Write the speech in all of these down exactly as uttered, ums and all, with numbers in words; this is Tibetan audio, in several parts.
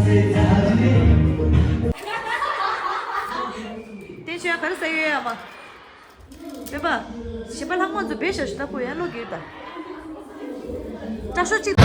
དེ་ཆོས་ག་རེ་ཟེར་ཡོད་ཡ་མ། སྤེན་པ། གཞན་པ་ལྷག་མ་ཚོ་བེད་ཤ་ཞུ་ད་ཁོ་ཡ་ལོ་གིར་ད། དྲག་ཤོས་གཅིག་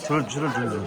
ཚུར་ཚུར་འགྲོ་འགྲོ།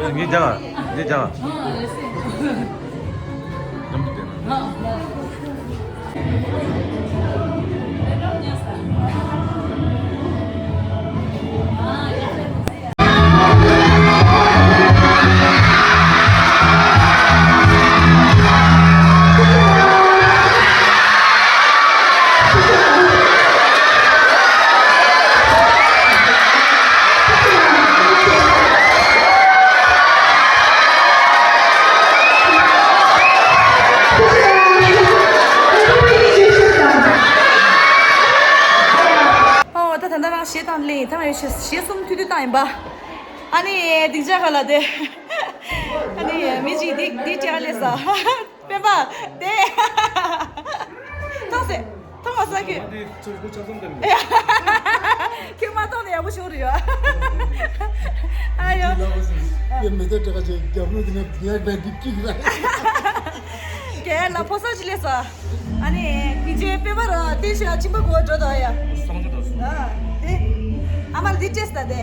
ངས་རྒྱག་ངས་རྒྱག་ཨོ། ད་ད་ལྟ་རང་གཞས་བཏང་ལེ་ཡིན། ད་ང་ཡོད་གཞས་གསུམ་ཐུང་ཐུང་བཏང་ཡིན་པ། ཨ་ནི་སྡིངས་ཆ་ཁ་ལ་དེ། ཨ་ནི་མི་གཅིག་འདི་འདི་སྤྲད་ལས་ས། སྤེན་པ་དེ། ཐོངས་སེ། ཐོངས་མ་ས་ཁྱོད། ཁྱོད་མ་ཐོངས་ན་ཡག་པོ་ཞིག་རེད་ཡ། ཨ་ཡོ། ཡ་མེ་ཏོག་སྤྲད་ཁ་ཅིག་རྒྱབ་ལོགས་དེ་ནས་ཡར་བས་འདི་སྐྱིད་ར། རྒྱ་ཡར་ལ་ཕོ་གསར་ཅིག་སླེབས་སོང་། ཨ་ནི་ངེད་ཚོའི་སྤེན་པ་ར་བསྟན་ཆོས་ཡ་ཁྱིམ་པ་གོ་འགྲོ་དོ་ཡ། སངས་རྒྱས་དང་སོང་། ཨ་དེ། ཨ་མ་ལ་འདི་སྤྲད་ས་དེ།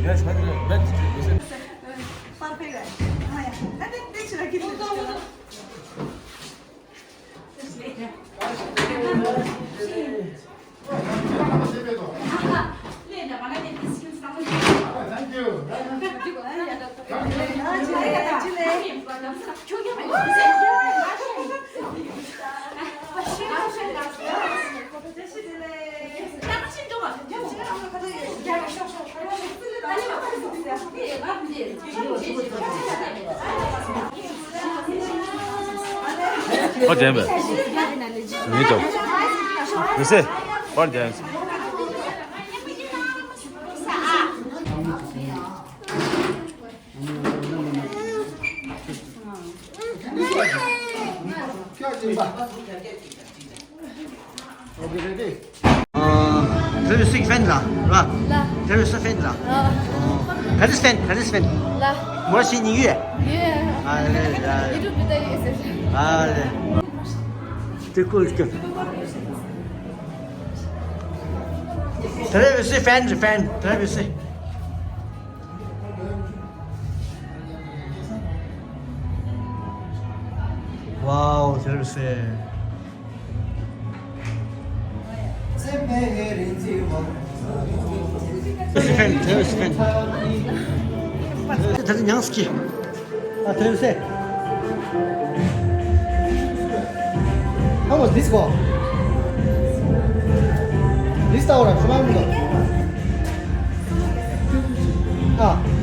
ཡ་ཞིག་ཕ་གི་ར་བས་འདི་སྤྲད་དགོས་སེ། པར་ཕེ་ར། ཨ་ཡ། ཨ་དེ་དེ་ཆི་ར་ཁྱི་དེ། ཁོ་དྲན་པས། མི་འདུག་མི་ཟེར། ཁོ་དྲན། Okay, ready? Uh, have you seen fan ལ། ར། ལ། Have you seen fan ལ། ལ། ག་རེ་ཟེར་ཕན། ག་རེ་ཟེར་ཕན། ལ། མོ་ཞིག་ཉིན་ཡོད། ཡོད། ཨ་རེ། ཨ་རེ། ཡུ་ཊུབ་དེ་ལྟ་ཡོད་ཟེར། ཨ་རེ། དེ་ཀོ་ལ་སྐྱོན། དེ་རེ་བེ་སི་ཕན་རེད། ཕན་དེ་རེ་བེ་སི། Wow, དེ་རེ་བེ་སི། Stephen, Stephen. That's Nyangsky. Ah, tell us. How was this one? This tower, ah.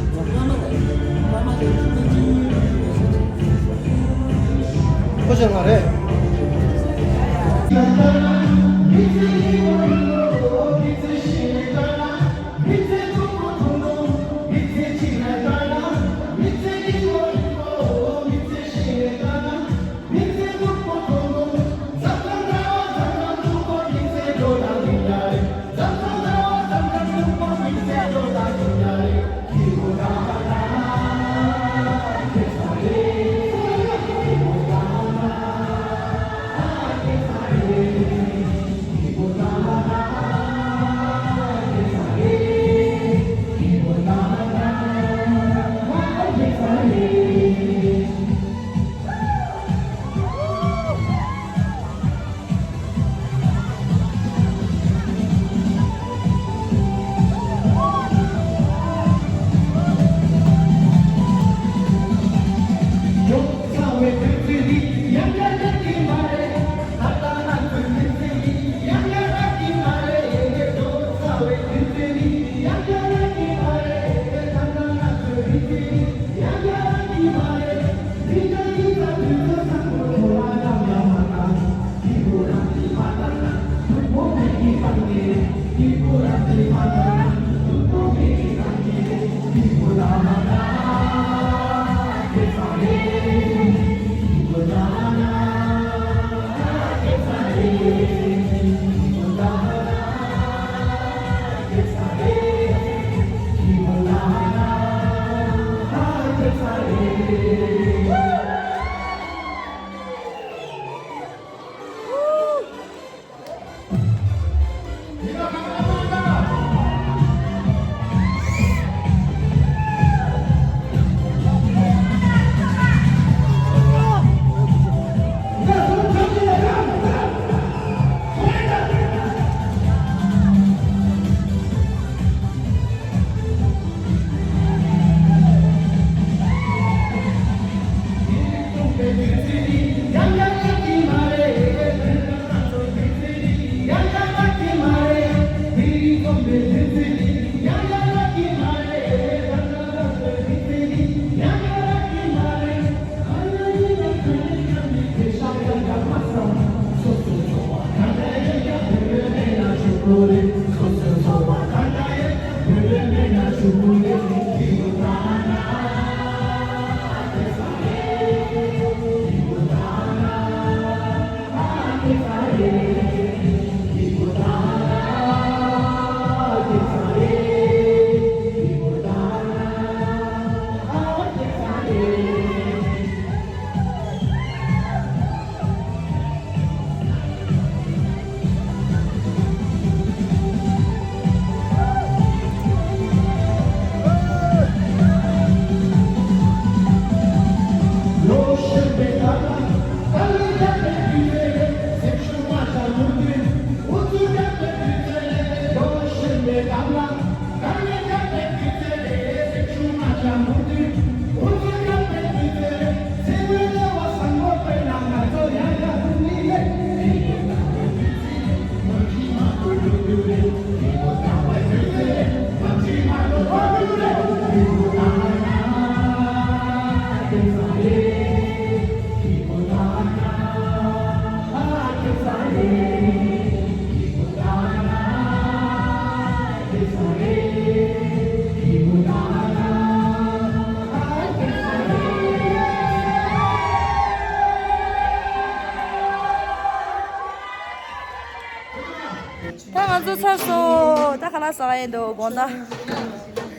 ང་ཚོ་ཚར་སོང་། ད་ཁ་ལག་ཟ་བ་ཡིན་འདུག་དགོང་དག་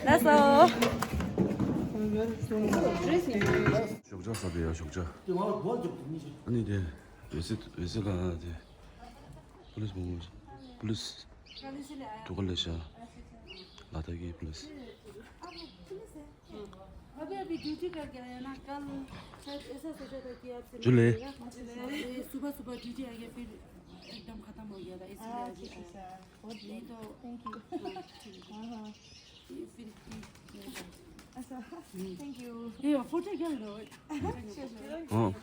ལགས་སོ། ཞོགས་ཇ་ཟ་བསྡད་ཡ། ཞོགས་ཇ། ཨ་ནི་དེ་འོད་ཟེར་འོད་ཟེར་ལ་དེ་པུ་ལིས་མང་པོ། པུ་ལིས་དུ་ག་ལས་ཤ་ལ་ད་གི་པུ་ལིས། अभी अभी ड्यूटी करके आया ना, कल शायद ऐसा सोचा था कि आपसे जुले। मिलेगा। ये सुबह सुबह ड्यूटी आ गया, फिर एकदम खत्म हो गया था, इसलिए अभी आया। नहीं तो थैंक यू। हाँ, ठीक है। हाँ, हाँ। ये फिर, अच्छा, थैंक यू। ये फोटो क्या लो? हाँ।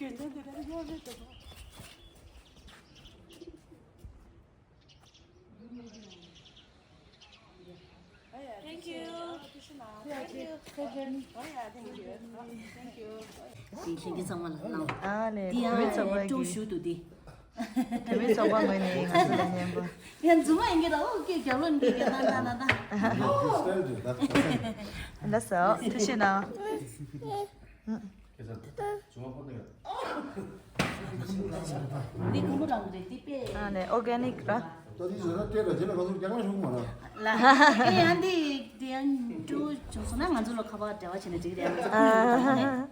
Thank you. Thank you. Thank you. Thank you. ཨ་ལས། འདི་ཡང་ཀྲུའུ་ཞུ་དུ་འདི། བོད་མི་ཚོགས་པ་ངོས་ནས་ང་ཚོ་ལ་སྙན་པོ། ཡང་རྫུན་མ་ཡིན་གྱི་ད། ཨོ་ཀེ། རྒྱབ་ལོགས་འདི་ག་ན་ན་ན་ན། ལགས་སོ། ཐུགས་རྗེ་གནང་། འདི་གོང་བུ་རང་རེད་འདི་པས། ཨ་ནི་ཨོར་གེ་ནིག་ར། ད་འདི་བཟོས་ན་སྟེར་ར་རྗེས་ལ་ང་ཚོར་རྒྱག་ན་ཤོག་མ་ར། ལ་ཨེ་ཡང་འདི་འདི་ཡང་ཀྲུའུ་བྱུང་སོང་ན་ང་ཚོ་ལ་ཁ་པར་འབྲེལ་བ་བྱས་ན་འགྲིག་རེད། ང་ཚོ་ཁུལ་ཡོད་པ་ནས།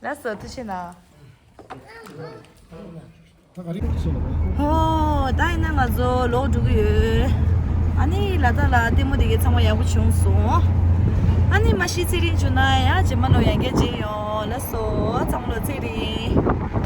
ལགས་སོ། ཐུགས་རྗེ་གནང་། ཧོ། ད་ཡིན་ན་ང་ཚོ་ལོག་འགྲོ་གི་ཡོད། ཨ་ནི་ལ་དྭགས་ལ་ལྟད་མོ་དེ་གའི་ཚང་མ་ཡག་པོ་བྱུང་སོང་། ཨ་ནི་མ་གཞི་ཚེ་རིང་བྱུང་ན་ཡང་རྗེས་མ་ལོ་ཡང་བསྐྱར་མཇལ་ཡོང་། ལགས་སོ། ཚང་མ་ལོ་ཚེ་རིང་།